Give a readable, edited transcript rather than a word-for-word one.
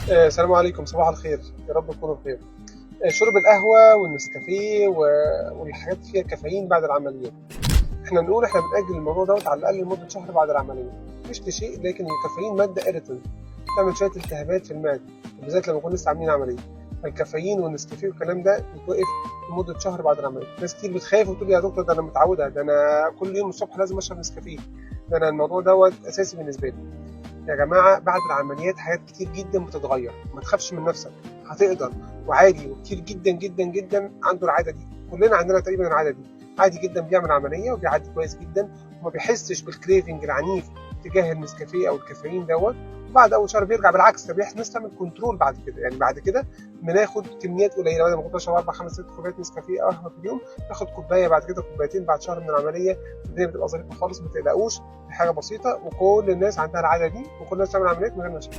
السلام عليكم، صباح الخير، يا رب تكونوا بخير. شرب القهوة والنسكافيه والحاجات اللي فيها كافيين بعد العمليات. احنا نقول احنا بنأجل الموضوع دوت على الأقل لمدة شهر بعد العملية، مش لشيء، لكن الكافيين مادة irritant تعمل شوية التهابات في المعدة، بالذات لما نكون لسه عاملين عملية. فالكافيين والنسكافيه والكلام ده بيتوقف لمدة شهر بعد العملية. ناس كتير بتخاف وتقول يا دكتور ده أنا متعودة، ده أنا كل يوم الصبح لازم أشرب نسكافيه، ده أنا الموضوع دوت أساسي بالنسبة لي. يا جماعة، بعد العمليات حاجات كتير جدا بتتغير، ما تخافش من نفسك، هتقدر وعادي. وكتير جدا جدا جدا عنده العادة دي، كلنا عندنا تقريبا العادة دي. عادي جدا بيعمل عملية وبيعدي كويس جدا وما بيحسش بال craving العنيف تجاه النسكافيه او الكافيين دوت. وبعد اول شهر بيرجع، بالعكس ده بيحصل ناس تعمل control بعد كده. يعني بعد كده بناخد كميات قليله، بدل ما كنت بشرب 4 5 6 كوبايات نسكافيه او قهوة في اليوم، ناخد كوبايه، بعد كده كوبايتين بعد شهر من العمليه. الدنيا بتبقى ظريفة خالص، ما تقلقوش، دي حاجة بسيطة وكل الناس عندها العادة دي وكل الناس بتعمل عمليات من غير مشاكل.